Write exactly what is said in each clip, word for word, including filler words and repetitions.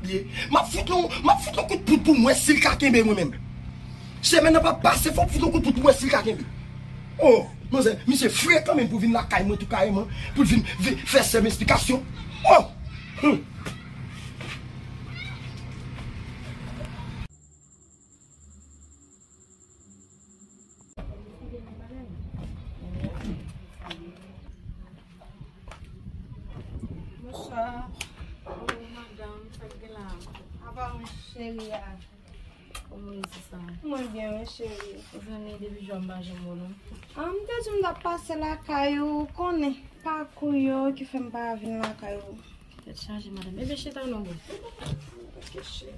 M ap fout yon, m ap fout yon kout poud pou m wè si l ka kenbe mwen menm. Semèn nan p ap pase, fò m fout yon kout poud pou m wè si l ka kenbe. Oh, manzè, misye frekan menm pou vin lakay mwen tou kareman, pou l vin, vin fè sè m esplikasyon. Oh! Hmm. Bonswa. Oh, madanm, sa k gen la? Apa, mon cheri a. Kòman w ye, sista? Mwen byen, wi, cheri. Zanmi, depi jodi a m pa janm wè w, non. Ah, m te di m t ap pase lakay ou, ou konnen pakou yo ki fè m pa vin lakay ou. Tèt chaje, madanm. Ebyen, chita non, boo. Ok, cheri.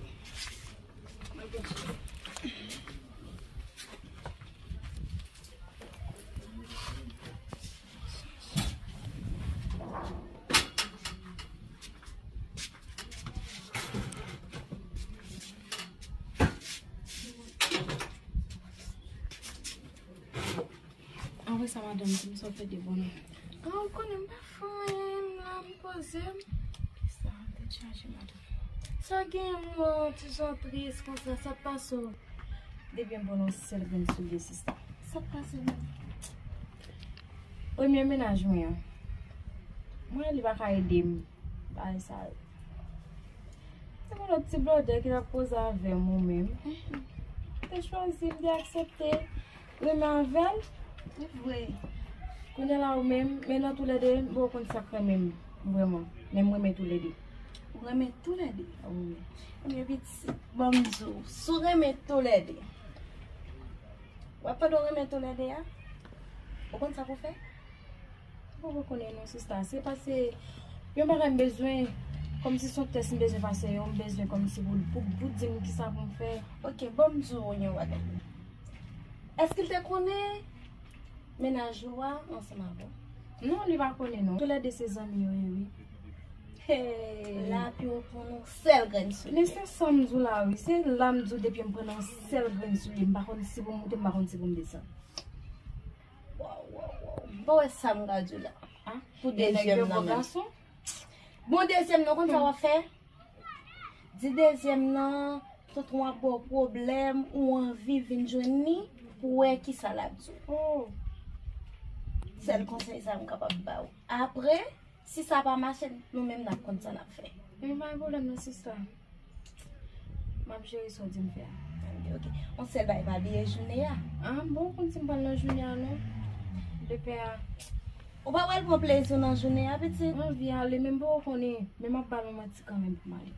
Apre sa, madanm, di m sa w fè de bon nan. Ah, ou konnen m pa fè anyen, m la, m poze m. Kisa, tèt chaje, madanm. Sa gen, m wè w ti jan tris konsa, sa k pase w? Depi m pran yon sèl grenn soulye, sista. Sa k pase, menm? Premye mennaj mwen an. Mwen, li pa ka ede m. Bagay sa yo. Se yon lòt ti blòdè ki t ap koze avè m, ou menm. M te chwazi, m te aksepte renmen avè l. Se vre. Kounye a la, ou menm, men nan toulède, m poko konn sa k renmen m, vrèman. Men m renmen toulède. Ou renmen toulède? Wi. Ebyen, pitit, ban m di w, si w renmen toulède, w ap pandan w renmen toulède a, ou konn sa pou w fè? Ou poko konnen non, sista. Se pase yon bagay m bezwen, kòmsi se yon tès m bezwen pase yo, m bezwen kòmsi pou, pou, pou di m kisa pou m fè. Ok, ban m di w yon bagay. Èske l te konnen mennaj ou a ansanm avè w? Non, li pa konnen non. Toulède se zanmi yo ye, wi. Hey. Lapi w pran yon sèl grenn soulye. Men se sa m di w la, wi. Se la m di w depi m pran yon sèl grenn soulye, m pa konn si pou m moute, m pa konn si pou m desann. Waw, waw, waw. M pa wè sa m ka di w la. Ah, pou dezyèm nan menm. Bon, dezyèm nan, konn sa w ap fè? Di dezyèm nan, tonton ap ba w pwoblèm, ou anvi vin jwenn li pou wè kisa l ap di w. Oh. Sèl konsèy sa m kapab ba w. Apre, si sa pa mache, nou menm n ap konn sa n ap fè. Men pa gen pwoblèm non, sista. M ap jere sa w di m fè a. Ok, ok. Yon sèl bagay, pa bliye jounen an. Ah, bon, ou konn si m pral nan jounen an non. Lepè a. Ou pa pral pran plezi w nan jounen an, pitit? M anvi ale, men m poko konnen. Men m ap ba l yon manti kanmenm pou m ale.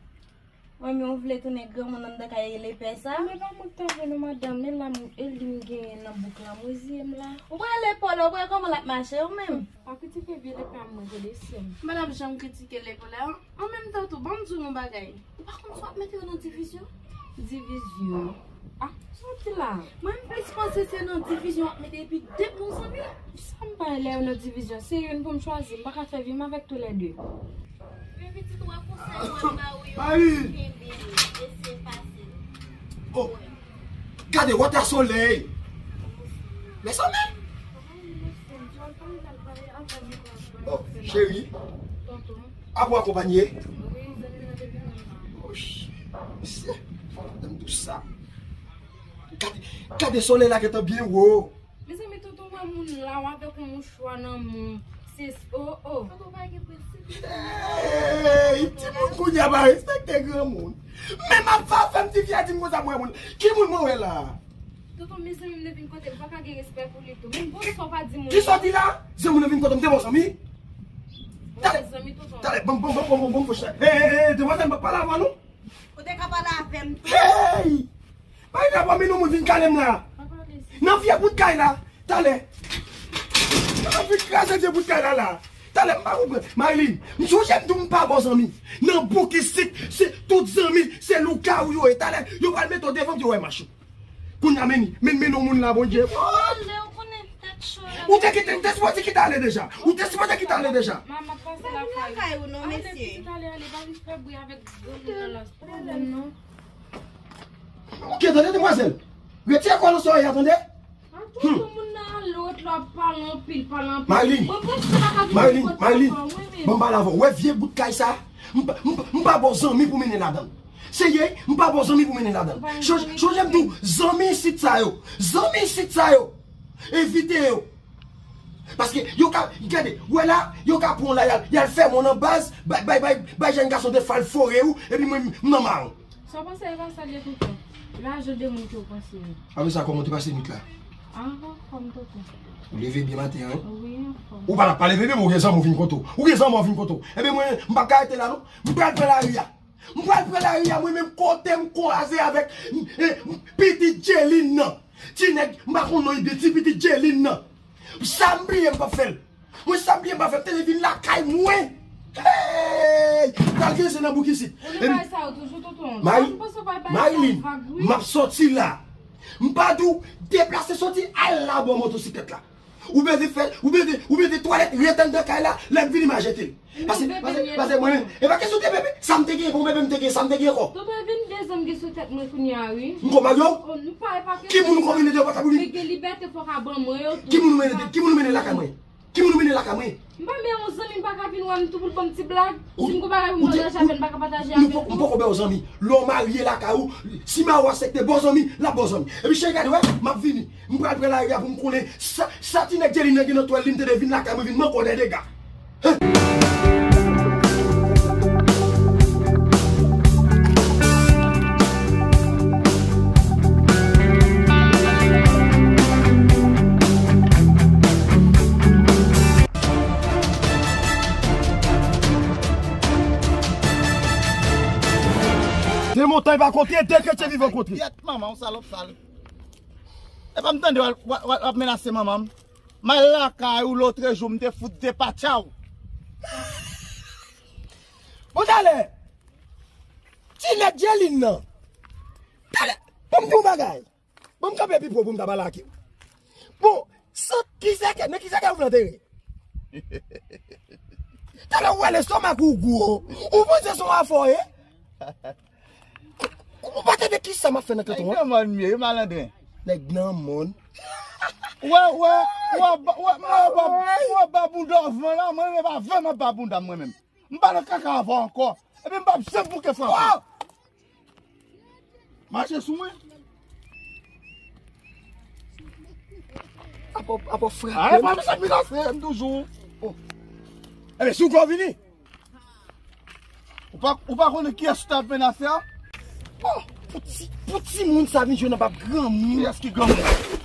Manmi, ou vle tounen granmoun anndan kay lepè sa? Men pa mwen k ta vle non, madanm, men la m, e li m genyen nan bouk la, m reziye m la. Ou pral lepè la, ou pral kòman l ap mache, ou menm? Pa kritike vye lepè a mwen, tande, sè m. M pa t ap janm kritike lepè la. An menm tan tou, ban m di w yon bagay. Ou pa konn sa w ap mete yo nan divizyon? Divizyon? Ah, sa w di la? Mwen, m plis panse se nan divizyon w ap mete epi de bon zanmi. Sa m bay lè yo nan divizyon? Se youn pou m chwazi, m pa ka fè vi m avèk toulède. Men pitit, ou wè konsèy mwen ba ou yo, kenbe yo, eseye pase yo. Oh. Gade, wata solèy. Lè solèy. Oh, cheri. Ap ou akonpanye? Oh, ch-, mesye, m di w sa. Gade, gade solèy la gentan byen wo. Mezanmi, tonton, wè moun la, w avèk yon mouchwa nan men w. Se, oh, oh. Tonton pa gen prensip. Hey, timoun kounye a pa respekte granmoun. Men m ap fa-, fè m ti fi a di m konsa, mwen moun. Ki moun mwen wè la? Tonton, mezanmi, m te vin kote, m pa ka gen respè pou li tou. Men bon, sa w pa di moun. Kisa w di la? Zanmi w vin kote m, te bon zanmi? Bon, talè, zanmi, tonton. Talè, bon, bon, bon, fò chè. Hey, hey, hey, demwazèl, m pa pale avè w non. Ou te ka pale avè m tou. Hey! Pa gen pwoblèm, nou moun vin kale m la. Nan vye bout kay la. Talè. Nan vin kraze vye bout kay la la. Talè, m pa konprann. Marilyn, m sonje m di w m pa bon zanmi. Nan bouk isit, se tout zanmi, se loukawou yo ye. Talè, yo pral mete w devan m, yo wè mach ou. Kounye a men, men, men nou moun la, Bondye. Ou te kite, ou te sipoze kite ale deja. Ou te sipoze kite ale deja. Manman, pase lakay ou non, mesye. Ale, pitit, ale, ale, pa vin fè bri avèk granmoun nan la. Ou gen tande, demwazèl? Retire kòl nan sòrèy a, tande? Tout moun nan lòt la pale anpil, pale anpil. Marilyn, Marilyn, Marilyn, ban m pale avè w. Wè vye bout kay sa? M pa, m pa, m pa ba w zanmi pou mennen ladan l. Serye, m pa ba w zanmi pou mennen ladan l. Chonje m di w, zanmi isit sa yo. Zanmi isit sa yo. Evite yo. Paske yo ka, gade, wè la, yo ka pran w la, y al, y al fèmen w nan baz, bay, bay, bay, bay jèn gason de fal fore w, epi mwen, m nan maron. Sa w panse e pa sa l ye tonton? E pa jan de moun ke w panse yo. Apre sa, kòman w te pase nwit la? An, anfòm tonton. Ou leve byen maten an, wi? Wi, anfòm. Ou pa t ap pa leve byen, men ou gen zanmi w vin kote w. Ou gen zanmi w vin kote w. Ebyen mwen, m p ap ka rete la non. M pral pran lari a. M pral pran lari a, mwen menm kote m kwaze avèk, eh, pitit Jelin nan. Ti nèg, m pa konn non li byen, ti pitit Jelin nan. Sa m bliye m p ap fè l. Mwen sa m bliye m pa fè, m te vin lakay mwen. Hey! Pral gen zen nan bouk isit. Ou li bay sa yo toujou tonton. Mari, Marilyn, m ap soti la. M pa di w deplase soti al la bò motosiklèt la. Ou bezwen fè, ou bezwen, ou bezwen twalèt ret anndan kay la, lè m vini m a jete l. Pase, pase, pase mwen menm. E pa kesyon de bebe, sa m te gen, bon bebe m te gen, sa m te gen ankò. Tonton, e vin de zanmi gen sou tèt mwen kounye a wi. M ko Mario? Oh, nou pa, e pa kesyon. Ki moun ou ko mennen de pòtab ou li? Men gen libète fòk a ban mwen yo tou. Ki moun ou mennen, ki moun ou mennen lakay mwen? Ki moun ou mennen lakay mwen? M pa men yon zanmi, m pa ka vin wè m tou pou l ban m ti blag. Si m gon bagay pou m pataje avè l, m pa ka pataje avè l tou. M poko ba w zanmi. Lè w marye lakay ou, si Mawa aksepte ba w zanmi, l ap ba w zanmi. Epi cheri gade wè, m ap vini. M pral pran lari a pou m konnen sa, sa ti nèg Jelin nan gen nan twèl li, m tande vin lakay mwen vin manke w dè dega. De montay pa kontre, de kretyen vivan kontre. Pyèt manman, yon salòp sal. Epa m tande w ap, w ap, w ap, w ap menase manman m. M al lakay ou lotrejou, m te fout depatcha w. Bon, talè, ti nèg Jelin nan. Talè, ban m di w yon bagay. Ban m kanpe pi pwo pou m ta pale ak ou. Bon, sant ki sèkè, nan ki sèkè ou vle antere? Talè ou wè lestomak ou gwo. Ou panse se yon afè w ye? Ou pa tande kisa m ap fè nan kanton an? Nèg nan mòn mye, wi malandren. Nèg nan mòn. Wè, wè, wè, ba- wè, mwen ba- wè, ba bounda w van la, mwen menm pa van m ap ba bounda m mwen menm. M pa nan kaka avè w ankò. Epi m p ap janm bouke frape. Mache sou mwen. Apa, apa frape. Ay, pa mechan vin afè m toujou. Oh. Ebyen, si w gwo vini. Ou pa, ou pa konnen kiyès ou t ap menase a? Oh, pou ti, pou timoun sa vin jwe nan pap granmoun. Kiyès ki granmoun?